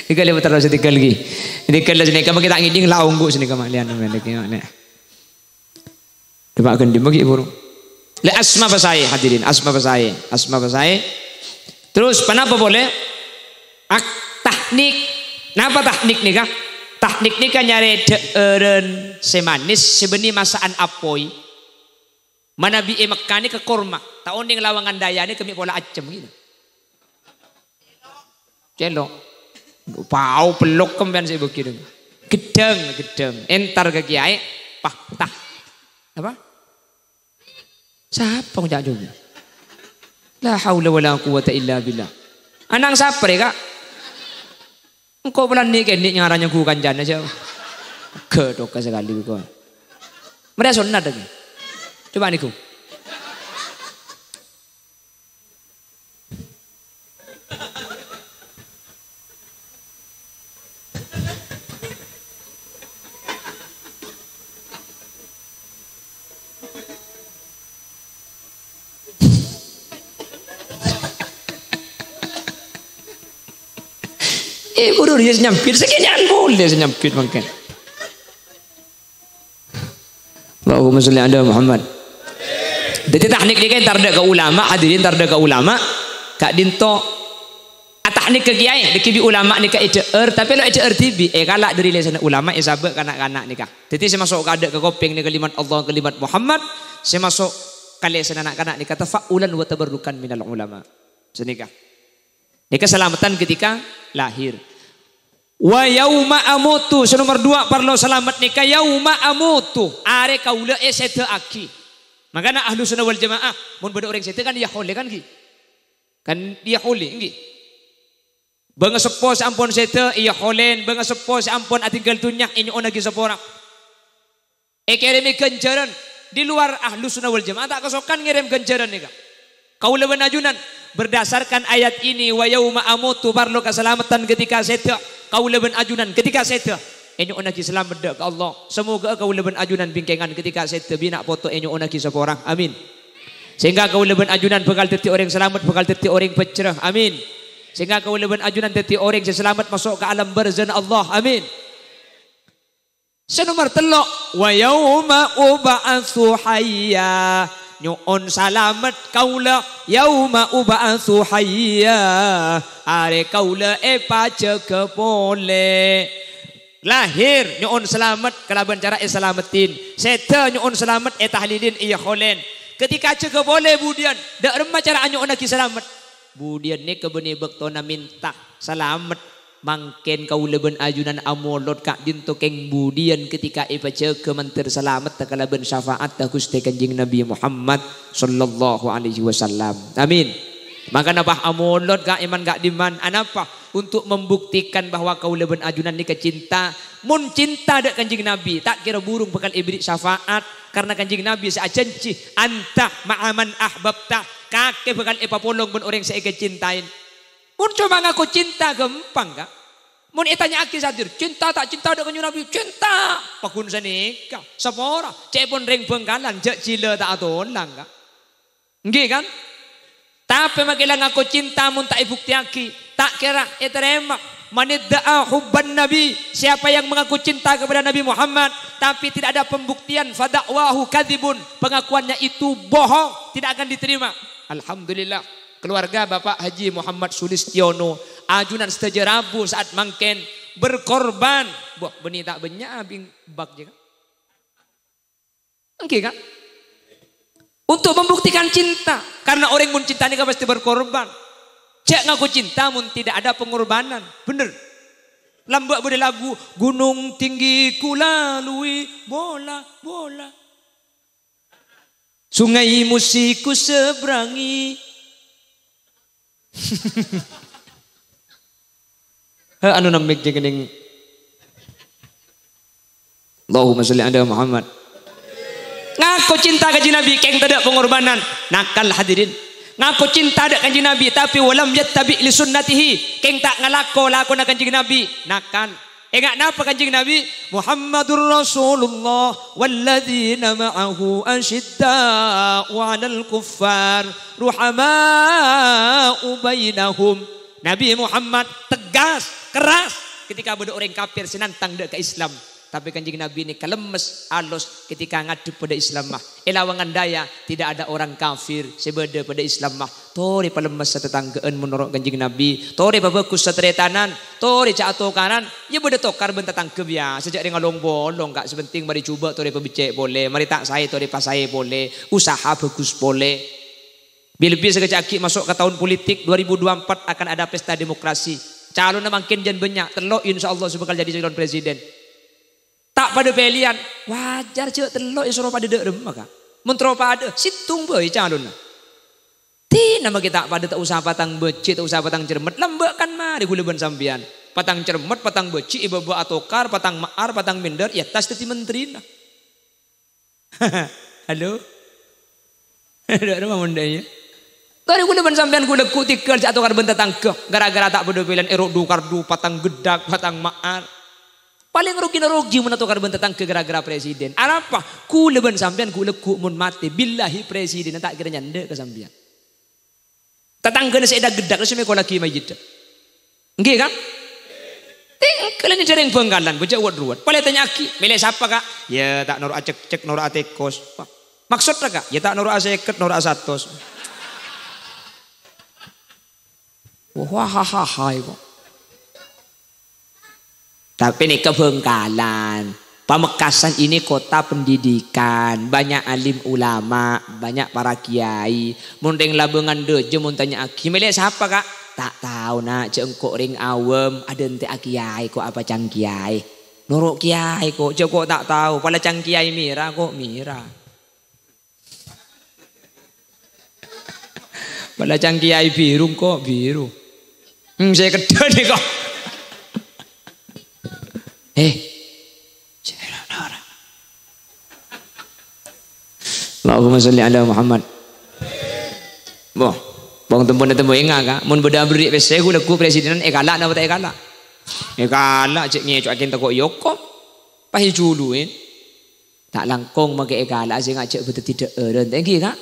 Tèngghâl, ya, terros tèngghâl, ghi. Tèngghâl, sanèka mangkèn ta' ngèdhing la ongghu sanèka, ma' lèyan, ma' lèyan. Coba gendhi magi buru. La asma pasaè, hadirin, asma pasaè, asma pasaè. Terus, ponapa polè? Ak-, tahnik. Napa tahnik nèka? Tahnik nèka nyarè dhâ'ârân sè manis, sè bânnè masa'an apoy. Manabi è Mekkah nèka korma, ta' onèng Lawangan Daya nèka mè' pola ajâm, gitu. Cèlo'. Pao pellok kempen sè bâgi nèng. Ghedhâng, ghedhâng. Entar ka kiyaè, paktah. Apa? Sapa ngoca' jâwâb? La haula wala quwwata illa billah. Ana'na sapa rè, Ka'? Engko' polana kènè' nyara nyangghu kancana, jâ. Ghâ' toka sakalè, kok. Marè sonnat, ghi. Coba nèko. Eh, buru rèya sè nyambit, sakènyan polè sè nyambit mangkèn. Allahumma sholli ala Muhammad. Dhâddhi, tahnik nèka entar dâ' ka ulama, hadirin, entar dâ' ka ulama. Ka'dinto, atahnik ka kiyaè, dhâggi' bi' ulama nèka èdhâ'âr, tapè lo' èdhâ'âr dhibi', èkala' dhâri lèsanna ulama, èsabâ' ka na'-kana' nèka. Dhâddhi, sè maso' ka adâ' ka kopèng nèka kalimat Allah, kalimat Muhammad, sè maso' ka lèsanna na'-kana' nèka tafa'ulan wa tabarrukan minal ulama. Sanèka. Nèka salameddhân ketika lahir. Wa yauma amutu, sè nomer duwâ' parlo salamet nèka yauma amutu, arè kaulâ èsèdhâ'aghi. Mangkana Ahlussunnah wal Jamaah, mon bâdâ orèng sèdhâ kan èyaholè kan, ghi? Kan èyaholè, ènggi? Bângaseppo sè ampon sèdhâ, èyaholèn. Bângaseppo sè ampon atèngghâl dhunnya, ènyo'onnaghi sapora. Èkèrèmè ghânjhârân. Di luar Ahlussunnah wal Jamaah ta' kasokan ngèrèm ghânjhârân nèka. Kaulâ bân ajunan, berdasarkan ayat ini, "Wa yauma amutu," parlo kasalameddhân ketika sèdhâ. Kaulâ bân ajunan ketika sèdhâ ènyo'onnaghi salamet dâ' ka Allah. Samoghâ'â kaulâ bân ajunan bingkèngan ketika sèdhâ bi' na' poto ènyo'onnaghi sapora. Amin. Sehingga kaulâ bân ajunan bhâkal dhâddhi orèng salamet, bhâkal dhâddhi orèng pajjhârâ. Amin. Sehingga kaulâ bân ajunan dhâddhi orèng sè salamet maso' ka alam barzana Allah. Amin. Sè nomer tello', "Wa yauma ub'atsu hayya." Nyo'on salamet kaulâ, "Yauma ub'atsu hayya." Arè kaulâ èpajâgâ polè. Lahir, nyo'on salamet kalabân cara èsalameddhin. Sèdhâ, nyo'on salamet ètahlilin, èyaholèn. Ketika jâgâ polè budiyân, dâ' remma cara anyo'onnaghi salamet? Budiyân nèka bânnè bâktona mènta salamet. Mangkèn kaulâ bân ajunan amolod ka'dinto kèng budiyân ketika èpajâgâ mandhâr salametta kalabân syafa'atta Ghustè Kanjeng Nabi Muhammad sallallahu alaihi wasallam. Amin. Mangkana pas amolod ka èman ka'dimman. Anapa? Untuk membuktikan bahwa kaulâ bân ajunan nèka cinta. Mon cinta dâ' Kanjeng Nabi, ta' kèra burung bhâkal èberri' syafa'at, karna Kanjeng Nabi sè ajhânjhi, "Anta ma'a man ahbabta," kakè bhâkal èpapolong bân orèng sè èkacintaè. Mon coma ngako cinta, ghâmpang, Ka'. Mon ètanya'aghi sè hadir, "Cinta ta' cinta dâ' Kanjeng Nabi?" "Cinta!" Paghun sanèka. Sapora? Ca'èpon rèng Bhângkalan, jhâ' jhilâ ta' atolang, Ka'. Ènggi, kan? Tapè makè la ngako cinta mon ta' èbuktèyaghi, ta' kèra ètarèma. "Man idda'a hubban Nabi," siapa yang mengaku cinta kepada Nabi Muhammad, tapi tidak ada pembuktian, "fada'wahu kadzibun," pengakuannya itu bohong, tidak akan diterima. Alhamdulillah, keluarga Bapak Haji Muhammad Sulistiono, ajunan sadhâjâ rabu saat mangkèn berkorban. Boh, bânnè ta' bânnya' bing-, bak jâ, Ka'. Ènggi, Ka'? Untuk membuktikan cinta. Karena orèng mon cinta nèka pasti berkorban. Jhâ' ngako cinta mon tidak ada pengorbanan. Bhender. Lambâ' bâdâ lagu, "Gunung tinggi kulalui bola-bola. Sungai musti kuseberangi." He, anu nemmik jeng kening. Allahumma shalli ala Muhammad. Ngako cinta Kanjeng Nabi, kèng tadâ' pangorbanan, nakal, hadirin. Ngako cinta dâ' Kanjeng Nabi, tapè walam yattabi' li sunnatihi, kèng ta' ngalako lakona Kanjeng Nabi, nakal. Enga' napa Kanjeng Nabi? "Muhammadur Rasulullah walladzina ma'ahu asyidda'u 'alal kuffar ruhama'u bainahum." Nabi Muhammad tegas, keras ketika bâdâ orèng kafir sè nantang dâ' ka Islam. Tapè Kanjeng Nabi nèka lemmes, alos ketika ngadhep padâ Islamma. È lawangan dâjâ, tidak ada orang kafir sè bâdâ padâ Islamma. Torè palemmes satatangghâ'ân mon noro' Kanjeng Nabi. Torè pabhâghus sataretanan. Torè jhâ' atokaran. Iyâ bâdâ tokar bân tatangghâ biyasa. Jhâ' rèng along-polong, Ka'. Sè pentèng marè jhubâ' torè pabhecce' polè. Marè ta' saè torè pasaè polè. Usaha bhâghus polè. Bi-, lebbi sakejjhâ' aghi' maso' ka taon politik dua ribu dua puluh empat akan ada pesta demokrasi. Calonna mangkèn jân bânnya', tello' insyaallah sè bhâkal jadi calon presiden. Ta' padâ pèlèyan, wajar jhâ' tello' èsoro padâ dâ' remma, Ka'. Mon terro padâ, sèttong bhâi calonna. Dina makè ta' padâ, ta' osa patang bâji', ta' osa patang cermet, lambâ' kan marè ghulâ bân sampèyan. Patang cermet, patang bâji', è bâbâ atokar, patang ma'ar, patang minder, è attas dhâddhi menterina. Halo? Dâ' remma mon dâ' iyâ. Torè ghulâ bân sampèyan ghulâ ghu' tèghâl jhâ' atokar bân tatangghâ. Gara-gara ta' padâ pèlèyan èro' du-kardu patang gheddak, patang ma'ar. Palèng rogina rogi mon atokar bân tatangghâ gara-gara presiden. Arapa? Ghulâ bân sampèyan ghulâ ghu' mon matè, billahi presidenna ta' kèra nyandhâ ka sampèyan. Tatangghâna sè èdak-gheddak sè mèkolaghi mayyidda. Èngghi, Ka'? Tèngkèlè nèka jhâreng Bhângkalan, bâjâ wet-ruwet. Palèng ètanya'aghi, "Mèlè sapa, Ka'?" "Yâ, ta' noro' acekcek, noro' atekos." Wah, "Maksodda, Ka'?" "Yâ, ta' noro' asèket, noro' asatos." Wah, hahaha, kok. Tapè nèka Bhângkalan. Pamekasan ini kota pendidikan, banyak alim ulama, banyak para kiai. Mon rèng Labângan dâjâ mon tanya'aghi, "Mèlè sapa, Ka'?" "Ta' tao, Na', jhâ' engko' rèng awam, adhântè'a kiai ko' apacang kiai. Noro' kiai ko', jhâ' ko' ta' tao, palacang kiai mèra ko' mèra." Palacang kiai biru engko' biru. Hmm, sè keddhâ' nèko. Eh. Allahumma sholli ala Muhammad. Boh, bâng tempona temmo enga', Ka'. Mon bâdâ aberri' pèssè, ghulâ ghu' presidenan èkala' napa ta' èkala'? Èkala', cè' ngèco'aghin tako' èokom. Pas èjuluwin. Ta' langkong makè èkala'a sè ngajhâk bâdâ dhâ'ârân. Ta' èngghi, Ka'?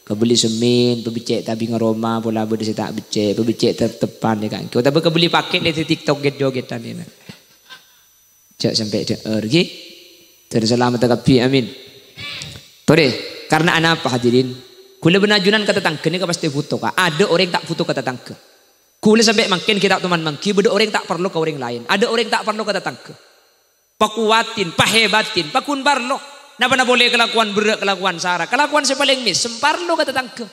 Kabelli semmèn, pabeccè' tabingnga roma, pola bâdâ sè ta' beccè', pabeccè' tep-teppan, yâ, Ka'? Otabâ kabelli pakè' lè di TikTok ghet-joghètan, yâ. Jhâ' sampè' dhâ'âr, ghi? Dhân salamet kabbhi, amin. Torè, karna anapa, hadirin? Ghulâ bân ajunan ka tatangghâ nèka pastè bhuto, Ka'. Adâ' orèng ta' bhuto ka tatangghâ. Ghulâ sampè' mangkèn ghi' ta' toman mangghi, bâdâ orèng ta' parlo ka orèng laèn. Adâ' orèng ta' parlo ka tatangghâ. Pakowadhin, pahebatin, paghun parlo. Napa-napa polè kalakowan berrâ', kalakowan sara, kalakowan sè palèng mèsem, parlo ka tatangghâ.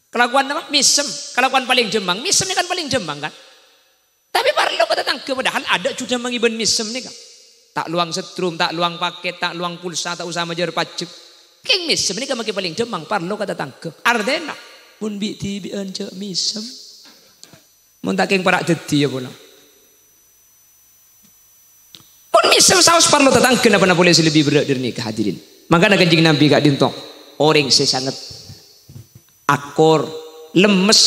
Kalakowan napa? Mèsem. Kalakowan palèng jhemmang, mèsem nèka kan palèng jhemmang, kan? Tapè parlo ka tatangghâ, padahal adâ' jhudhâ mangèbân mèsem nèka. Ta' lowang setrum, ta' lowang pakèt, ta' lowang pulsa, ta' osa majâr pajek. Kèng mèsem nèka makè palèng jhemmang, parlo ka tatangghâ. Artèna, mon bi'-dhibi'ân jhâ' mèsem. Mon ta' kèng para' dhâddhi, yâ, pola. Mon mèsem saos parlo tatangghâ, napa-napa polè sè lebbi berrâ' dhâri nèka, hadirin. Mangkana Kanjeng Nabi ka'dinto orèng sè sanget akor, lemmes,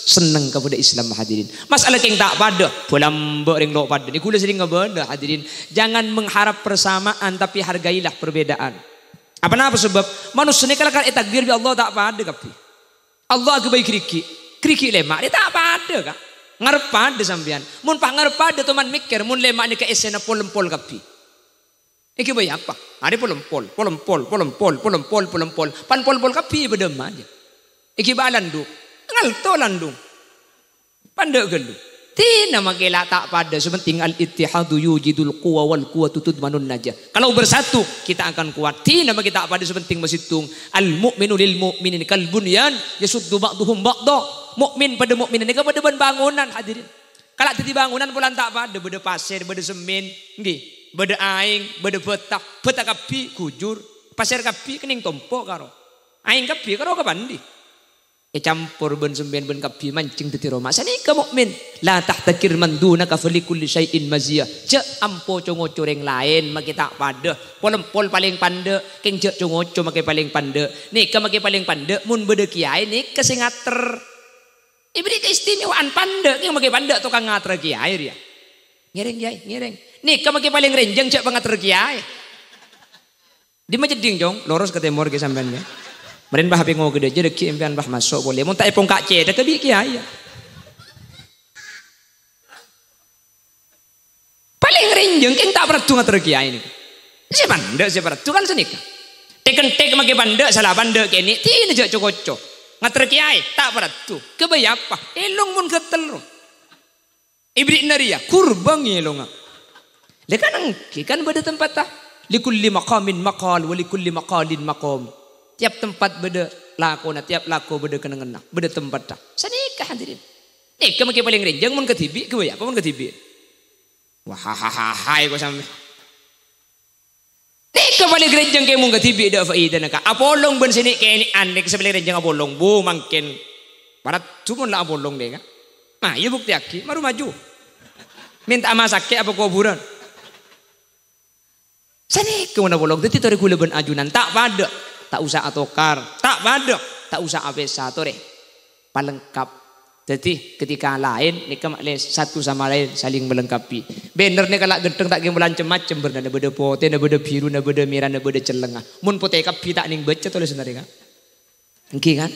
senneng ka bâdâ Islam, hadirin. Masalah kèng ta' padâ, bâlambâ' rèng lo' padâ. Nèko ghulâ serrèng ngabâlâ, hadirin. Jangan mengharap persamaan, tapi hargailah perbedaan. Apa napa sebab? Manossa nèka la ètakdir bi' Allah ta' padâ kabbhi. Allah aghâbây ghârighi'. Ghârighi' lèma' rè ta' padâ, Ka'. Ngarep padâ sampèyan. Mon pas ngarep padâ, toman mèkkèr, mon lèma' nèka èssèna pol-empol kabbhi. Èghâbây apa? Arè pol-empol, pol-empol, pol-empol, pol-empol, pol-empol. Pan pol-empol kabbhi èpadâmma, yâ. Èghibâ landung. Ngalto landung. Pan dâ' ghâllu. Dina makè la ta' padâ, sè pentèng al-ittihadu yujidul quwwa wal quwwatu tudmanun najah. Kalau bersatu, kita akan kuat. Dina makè ta' padâ, sè pentèng masèttong. Al-mu'minu lil mu'mini kal bunyan, yasuddu ba'duhum ba'da. Mukmin padâ mukmin nèka padâ bân bangunan, hadirin. Kala' dhâddhi bangunan polana ta' padâ, bâdâ pasèr, bâdâ semmèn, èngghi, bâdâ aèng, bâdâ bâta. Bâta kabbhi ghujur, pasèr kabbhi kennèng tompo' karo. Aèng kabbhi karo ka bândi'. Ècampor bân sampèyan bân kabbhi manjheng dhâddhi roma. Sanèka mu'min. "La tahtakir man dunaka falikulli syai'in maziyah." Jhâ' ampo co-ngoco rèng laèn makè ta' padâ. Pol-empol palèng pandâ', kèng jhâ' co-ngoco makè palèng pandâ'. Nèka makè palèng pandâ', mon bâdâ kèyaè nèka sè ngater. Èbâri' keistimewaan pandâ', kèng makè pandâ' tokang ngaterra kèyaè rèya. "Ngèrèng, Kèyaè, ngèrèng." Nèka makè palèng rènjhâng jhâ' pangaterra kèyaè. Dimma ceddhing, Cong? Loros ka tèmor ghi' sampèyan, ghi. Marèn, Bah, apè ngokèdhâ jâ, dâggi' empèyan, Bah, maso' polè. Mon ta' èpongka' cèthagghâ bi' kèyaè, yâ. Palèng rènjhâng kèng ta' parlo ngaterra kèyaè nèka. Sè pandâ', sè parlo kan sanèka. Tèk-kentèk makè pandâ', sala pandâ' kènè', dinah jhâ' co-ngoco. Ngaterra kèyaè, ta' parlo. Ghâbây apa? Èlong mon ghâtel, ro. Èbâri'na rèya, kurbâng èlongnga. Lha kan èngghi, kan bâdâ tempatta. "Likulli maqamin maqal, wa likulli maqalin maqam." Tiap tempat bâdâ lakona, tiap lako bâdâ kennengnganna, bâdâ tempatta. Sanèka, hadirin. Nèka makè palèng rènjhâng mon kadhibi', ghâbây apa mon kadhibi'? Wah, ha, ha, ha, ha, kok sampè'. Nèka palèng rènjhâng kèng mon kadhibi' dâ' faidana, Ka'. Apolong bân sè nè'-kènè'an nèka sè palèng rènjhâng apolong. Bu, mangkèn. Parlo mon la apolong, dâ', Ka'. Nah, iyâ buktèyaghi, maru maju. Mènta'a ma' sakè' apa kobhurân? Sanèka mon apolong. Dâddhi torè ghulâ bân ajunan ta' padâ. Ta' osa atokar. Ta' padâ. Ta' osa apèsa, torè. Palengkap. Dâddhi, ketika laèn, nèka ma'lè satu sama lain saling melengkapi. Bannèrra nèka la ghântheng ta' kèng macem-macem bârnana, bâdâ potèna, bâdâ bhiruna, bâdâ mèrana, bâdâ cellengnga. Mon potè kabbhi ta' nèng bâca tolèsanna rèya, Ka'. Èngghi, kan?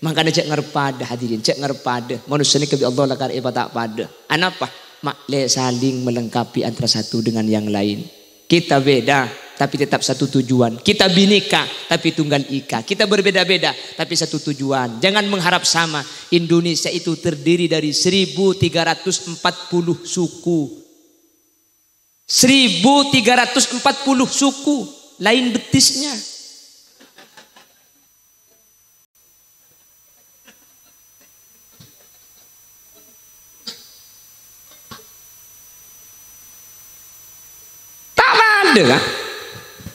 Mangkana jhâ' ngarep padâ, hadirin, jhâ' ngarep padâ. Manossa nèka bi' Allah lakar èpata' padâ. Anapa? Ma'lè saling melengkapi antara satu dengan yang lain. Kita beda, tapi tetap satu tujuan. Kita bineka, tapi tunggal ika. Kita berbeda-beda, tapi satu tujuan. Jangan mengharap sama. Indonesia itu terdiri dari seribu tiga ratus empat puluh suku. Seribu tiga ratus empat puluh suku, lain betisnya. Ta' padâ, Ka'.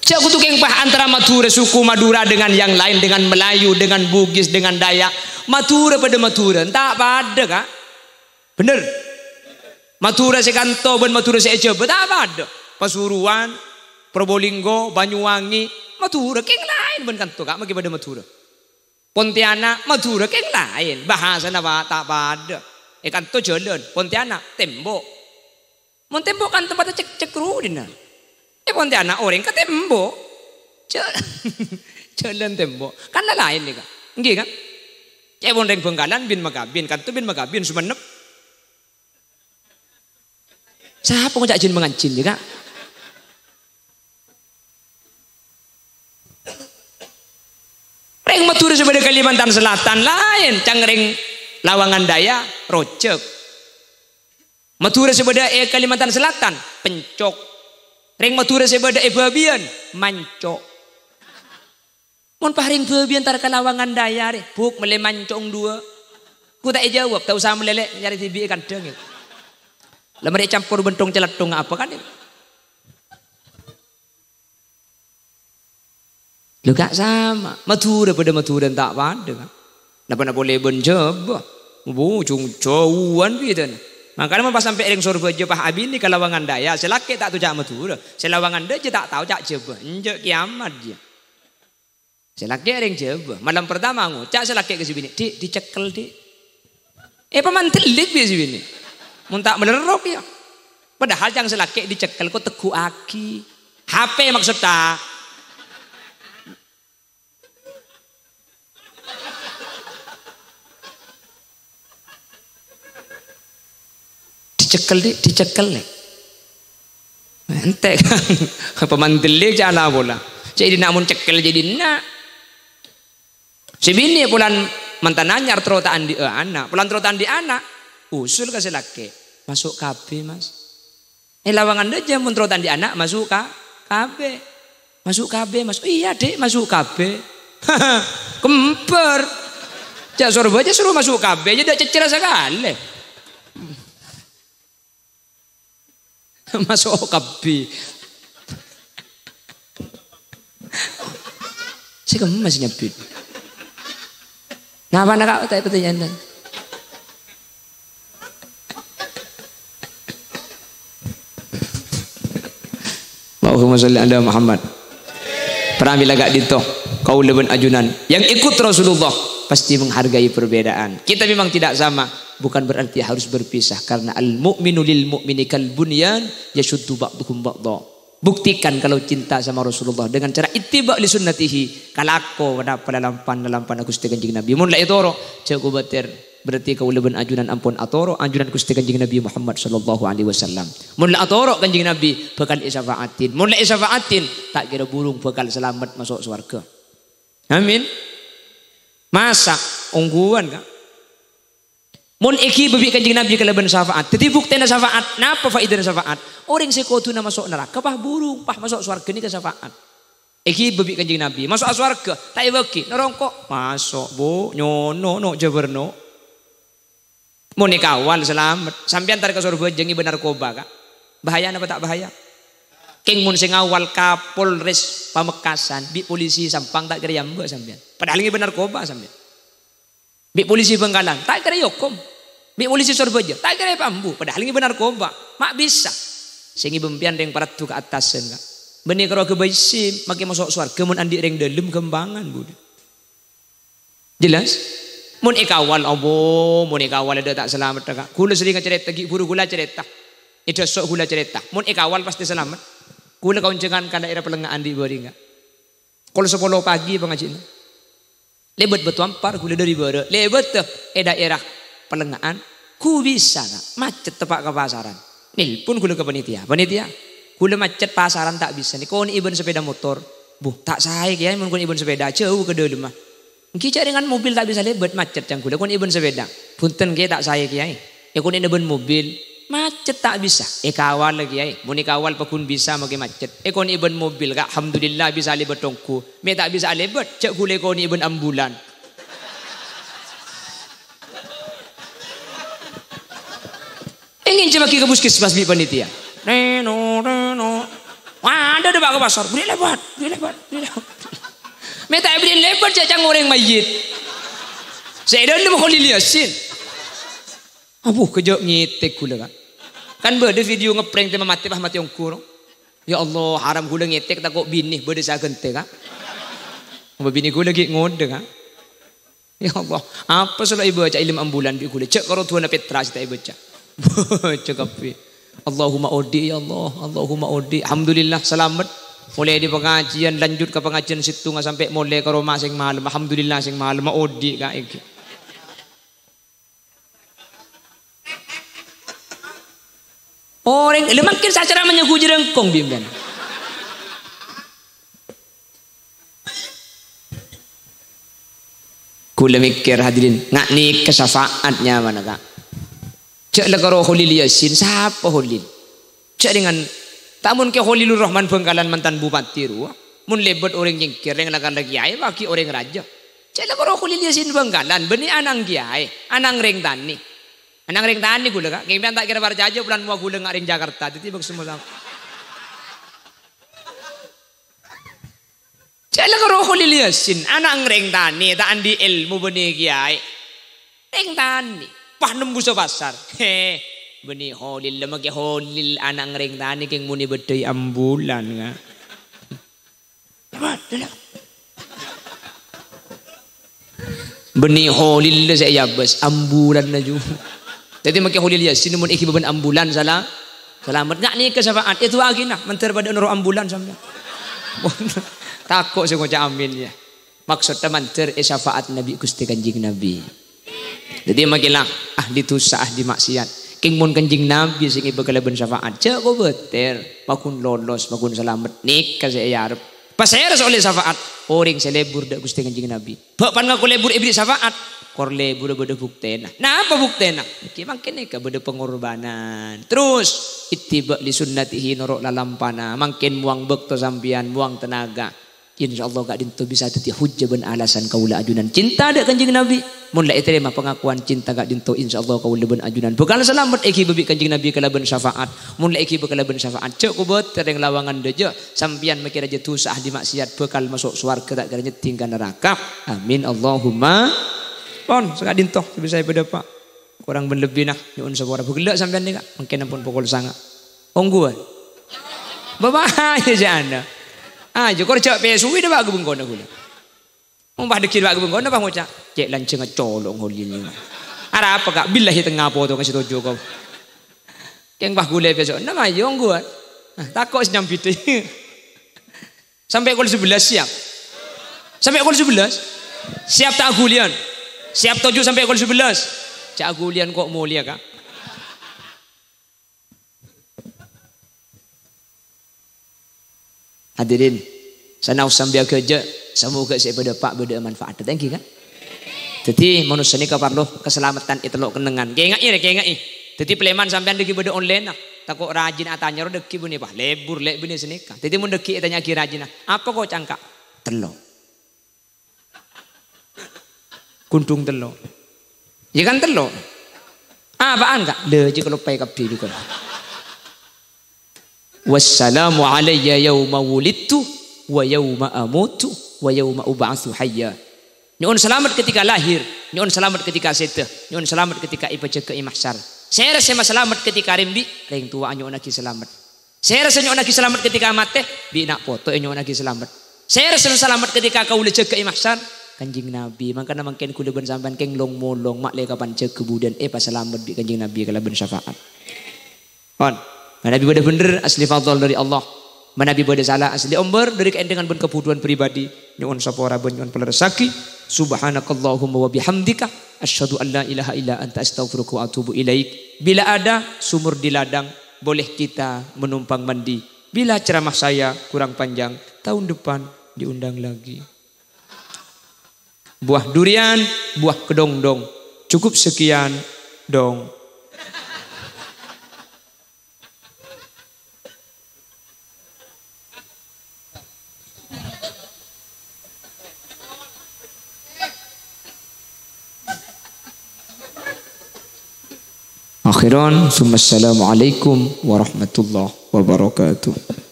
Jhâ' kodhu kèng pas antara Madhurâ, suku Madura dengan yang lain, dengan Melayu, dengan Bugis, dengan Dayak. Madhurâ padâ Madhurâ, ta' padâ, Ka'. Bhender. Madhurâ sè kanto bân Madhurâ sè è Jhâbâ ta' padâ. Pasuruan, Probolinggo, Banyuwangi, Madhurâ kèng laèn bân kanto, Ka', makè padâ Madhurâ. Pontianak, Madhurâ kèng laèn, bhâsana pa-, ta' padâ. È kanto jhâlân, Pontianak tèmbo'. Mon tèmbo' kan tempatta cèk-cèk ru dinna'. È Pontianak orèng ka tèmbo'. Jhâ-, jhâlân tèmbo'. Kan la-, laèn nèka. Èngghi, kan? Cè' mon rèng Bhângkalan bin Makabin, kanto bin Makabin, Sumenep. Sapa ngoca' jin manganjin, yâ, Ka'? Rèng Madhurâ sè bâdâ Kalimantan Selatan laèn, ca'na rèng Lawangan Daya, rojhâk. Madhurâ sè bâdâ è Kalimantan Selatan, pencok. Rèng Madhurâ sè bâdâ è Bâbiyân, manco'. Mon pas rèng Bâbiyân entar ka Lawangan Daya rè, "Bu', mellè manco' ong duwâ'." Ku ta' èjâwâb, "Ta' osa mellè, Lè', nyarè dhibi' è kandhâng." La marè ècampor bân thong-calatthong apa kan? Lho, Ka', sama. Madhurâ padâ Madhurâ ta' padâ, Ka'. Napa-napa polè bân Jhâbâ. Bu, jung jhâuwân bhidhâna. Mangkana mon pas sampè' rèng Sorbhâjâ pas abinè ka Lawangan Daya, sè lakè' ta' tao ca' Madhurâ, sè Lawangan Dâjâ ta' tao ca' Jhâbâ. Enjâ' kèyamat, yâ. Sè lakè' rèng Jhâbâ, malem partama ngoca' sè lakè' ka sè binè', "Dhi', dicekkel, Dhi'." Eh, pamantellik bi' sè binè'. Mon ta' malerrok, yâ. Padahal ca'na sè lakè' dicekkel ko' tegghu'aghi. H P maksodda. Dicekkel, Dhi', dicekkel, Lè'. Ènte' kan. Apa mandellè jhâ' la pola. Cè' dhinna' mon cekkel cè' dhinna'. Sè binè' polana mantan anyar terro ta' andi' ana'. Polana terro ta' andi' ana', usul ka sè lakè'. "Maso' K B, Mas." È Lawangan Dâjâ mon terro ta' andi' ana', maso' ka K B. "Maso' K B, Mas." "Iyâ, Dhi', maso' K B." Kembar. Jhâ' Sorbhâjâ soro maso' K B, jhâ' ta' cècèra sakalè. Maso' K B. Sè kemma sè nyabbhit. Napana, Ka', ta' èpatanya'an? Allahumma shalli ala Muhammad. Pramila ka'dinto, kaulâ bân ajunan yang ikut Rasulullah pasti menghargai perbedaan. Kita memang tidak sama, bukan berarti harus berpisah, karena al-mu'minu lil mu'mini kal bunyan, yashuddu ba'duhum ba'dha. Buktikan kalau cinta sama Rasulullah dengan cara ittiba' li sunnatihi, kalako napa lalampan-lalampan Guste Kanjeng Nabi. Mon la ètoro', jhâ' kobâtèr. Berarti kaulâ bân ajunan ampon atoro' ajunan Guste Kanjeng Nabi Muhammad sallallahu alaihi wasallam. Mon la atoro' Kanjeng Nabi, bhâkal èsafa'atin. Mon la èsafa'atin, ta' kèra burung bhâkal salamet maso' sowarghâ. Amin. Masa ongghuwân, Ka'? Mon èghibâ bi' Kanjeng Nabi kalabân safa'at. Dhâddhi buktèna safa'at, napa faidana safa'at? Orèng sè koduna maso' naraka, pas burung, pas maso' sowarghâ nèka safa'at. Èghibâ bi' Kanjeng Nabi, maso'a sowarghâ, ta' èbâghi, narongko', maso', Bu, nyono, no, jabâr, no. Mon èkawal salamet, sampèyan tar ka Sorbhâjâ ngibâ narkoba, Ka'. Bahaya napa ta' bahaya? Kèng mon sè ngawal Kapolres Pamekasan, bi' polisi Sampang ta' kèra èambâ' sampèyan. Padahal ngibâ narkoba sampèyan. Bi' polisi Bangkalan, ta' kèra èokom. Bi' polisi Sorbhâjâ, ta' kèra èpaambu. Padahal ngibâ narkoba. Ma' bisa. Sè ngibâ empèyan rèng paraddhu ka attasan, Ka'. Bânnè karo aghâbây SIM, makè maso' sowarghâ mon andi' rèng dâlem ghâmpangan, Bu. Jelas? Mon èkawal, Allah, mon èkawal adâ' ta' salamet, Ka'. Ghulâ serrèng acarèta, ghi' bhuru ghulâ acarèta. È dâso' ghulâ acarèta. Mon èkawal pastè salamet. Ghulâ kaonjhângan ka daerah Pellengnga'an dhi' bâri', Ka'. Kol sapolo pagi pangajiânna. Lèbât Bâtoampar, ghulâ dâri bârâ'. Lèbât è daerah Pellengnga'an. Ghu bisa, Ka'. Macet teppa' ka pasaran. Nelpon ghulâ ka panitia. "Panitia, ghulâ macet pasaran ta' bisa nè. Konè'è bân sepeda motor." "Bu, ta' saè kèyaè mon konè'è bân sepeda. Jhâu ka dâlemma." "Èngghi jhâ' rèng mobil ta' bisa lèbât macet ca'na ghulâ. Konè'è bân sepeda." "Bhunten kèyaè ta' saè kèyaè. Èkonè'è bân mobil." "Macet ta' bisa." "Èkawal kèyaè. Mon èkawal pagghun bisa makè macet. Èkonè'è bân mobil, Ka'. Alhamdulillah bisa lèbât ongghu. Mè' ta' bisa lèbât, jhâ' ghulâ èkonè'è bân ambulan." Èngènjhâmaghi ka puskesmas bi' panitia. Neno, neno. Wah, adâ' dâpa' ka pasar. "Bâri' lèbât, bâri' lèbât, bâri' lèbât." Mè' ta' èbâri'in lèbât, jhâ' ca'na orèng mayyit. Sè è dâlem Kholil Yasin. Abu, kejjhâ' ngètèk ghulâ, Ka'. Kan bâdâ video ngeprank tema matè, pas matè ongghu, no? Ya Allah, haram ghulâ ngètèk, tako' binè bâdâ sè aghântè, Ka'. Apa binè ghulâ ghi' ngodâ, Ka'. Ya Allah, apa sè la èbâca ilmu ambulan bi' ghulâ? Jhâ' karo du'âna Petra sè ta' èbâca. Bâca kabbhi. Allahumma odi', ya Allah. Allahumma odi'. Alhamdulillah, salamet. Molaè dâri pangajiân, lanjut ka pangajiân sèttonga sampè' molaè ka roma sèng malem. Alhamdulillah, sèng malem. Odi', Ka', èngghi. Orèng, lha mangkèn sacara manyèghu jârângkong, bi' empèyan. Ghulâ mèkkèr, hadirin, nga' nèka syafaat nyamana, Ka'. Jhâ' la karo Kholil Yasin, sapa Kholil? Jhâ' rèng, ta' mon Kè Kholilur Rahman Bangkalan mantan bupati rowa. Mon lèbât orèng nyèngkèr, rèng la-kala kèyaè, bâgi orèng rajâ. Jhâ' la karo Kholil Yasin Bangkalan, bânnè ana'na kèyaè, ana'na rèng tanè. Ana'na rèng tanè ghulâ, Ka'. Kèng empèyan ta' kèra parcajâ, polana mowa ghulâ nga' rèng Jakarta, dhâddhi bâk semmo sam-, Jhâ' la karo Kholil Yasin, ana'na rèng tanè, ta' andi' èlmo bânnè kèyaè. Rèng tanè, pas nembusa pasar. He, bânnè Kholil, la makè Kholil ana'na rèng tanè kèng monè bâddhâi ambulan, Ka'. Bânnè Kholil sè èabâs, ambulan laju. Dhâddhi makè Kholil Yasin mon èghibâ bân ambulan sala-, salamet. Nga' nèka syafaat, èdu'aaghina, mandhâr padâ noro' ambulan sampèyan. Tako' sè ngoca' amin, ya. Maksoddhâ mandhâr èsyafaat Nabi, Ghustè Kanjeng Nabi. Dhâddhi makè la ahli dhusa, ahli maksiat. Kèng mon Kanjeng Nabi sè ngibâ kalabân syafaat, jhâ' kobâtèr, maghun lolos, maghun salamet, nèka sè èarep. Pasèra sè ollè syafaat? Orèng sè lebur dâ' Ghustè Kanjeng Nabi. Bâ' pan ngako lebur èberri' syafaat, kor leburrâ bâdâ buktèna. Napa buktèna? Ghi' mangkèn nèka bâdâ pengorbanan. Terros, ittiba' li sunnatihi, noro' lalampana. Mangkèn mowang bâkto sampèyan, mowang tenaga. Insyaallah ka'dinto bisa dhâddhi hujjah bân alasan kaulâ ajunan cinta dâ' Kanjeng Nabi. Mon la ètarèma pangakowan cinta ka'dinto, insyaallah kaulâ bân ajunan bhâkal salamet èghibâ bi' Kanjeng Nabi kalabân syafaat. Mon la èghibâ kalabân syafaat, jhâ' kobâtèr rèng lawangan dâjâ. Sampèyan makè rajâ dhusa ahli maksiat bhâkal maso' sowarghâ ta' kèra nyeddhing ka naraka. Amin, Allahumma. Pon, saka'dinto, sè bisa èpadâpa'. Korang bân lebbina, nyo'on sapora. Bâ ghellâ' sampèyan nèka, mangkèn ampon pokol sanga'. Ongghuwân. Bâ' bâ'âjâ jâ'na. Ajâ, kor jâ' pèsuwi dâ' bâ' ghâbângkona ghulâ. Mon pas dâgghi' bâ' ghâbângkona pas ngoca', "Cè' lanjhângnga colo' ngolèna." Arapa, Ka'? Billahi tengnga potongnga sè toju' ko. Kèng pas ghulâ pèso', "Nang ayo ongghuwân." Nah, tako' sè nyambidhi. Sampè' kol sebelas siap? Sampè' kol sebelas? Siap ta' aghuliyân? Siap toju' sampè' kol sebelas? Jâ' aghuliyân ko' molèya, Ka'. Hadirin, sanaos sambi aghâjâ, samoga sè èpadâpa' bâdâ'â manfaatta, ènggi, Ka'? Dhâddhi, manossa nèka parlo kasalameddhân è tello' kennengngan. Kaènga'è, rè, kaènga'è. Dhâddhi, palèman sampèyan dâgghi' bâdâ online, nah. Tako' rajin atanya ro dâgghi' bânnè, wah, lebur, lè' bânnè sanèka. Dhâddhi, mon dâgghi' ètanya'aghi rajina, "Apa koca'na, Ka'?" "Tello'." Ghundhung tello'. Iyâ kan tello'. Apaan, Ka'? Lha, jiyâ kaloppaè kabbhi nèko. "Wassalamu alayya yauma wulidtu wa yauma amutu wa yauma ub'atsu hayya." Nyo'on salamet ketika lahir, nyo'on salamet ketika sèdhâ, nyo'on salamet ketika èpajâgâ è mahsyar. Sèra sè masalamet ketika rembi', rèng towa'a nyo'onnaghi salamet. Sèra sè nyo'onnaghi salamet ketika matè, bi' na' poto ènyo'onnaghi salamet. Sèra sè salamet ketika kaulâ jâgâ è mahsyar, Kanjeng Nabi. Mangkana mangkèn ghulâ bân sampèyan kèng long-molong, ma' lè kapan jâgâ budhân èpasalamet bi' Kanjeng Nabi kalabân syafaat. Pon. Manabi bâdâ bhendher, asli fadl dâri Allah. Manabi bâdâ sala, asli ombâr dâri kaèndhengan bân kabhudhuwân pribadi. Nyo'on sapora bân nyo'on palerressaghi. Subhanakallahumma wa bihamdika, asyhadu an la ilaha illa anta, astaghfiruka wa atubu ilaik. Bila ada sumur di ladang, boleh kita menumpang mandi. Bila ceramah saya kurang panjang, tahun depan diundang lagi. Buah durian, buah kedondong. Cukup sekian, dong. Akhiran, summa assalamualaikum warahmatullahi wabarakatuh.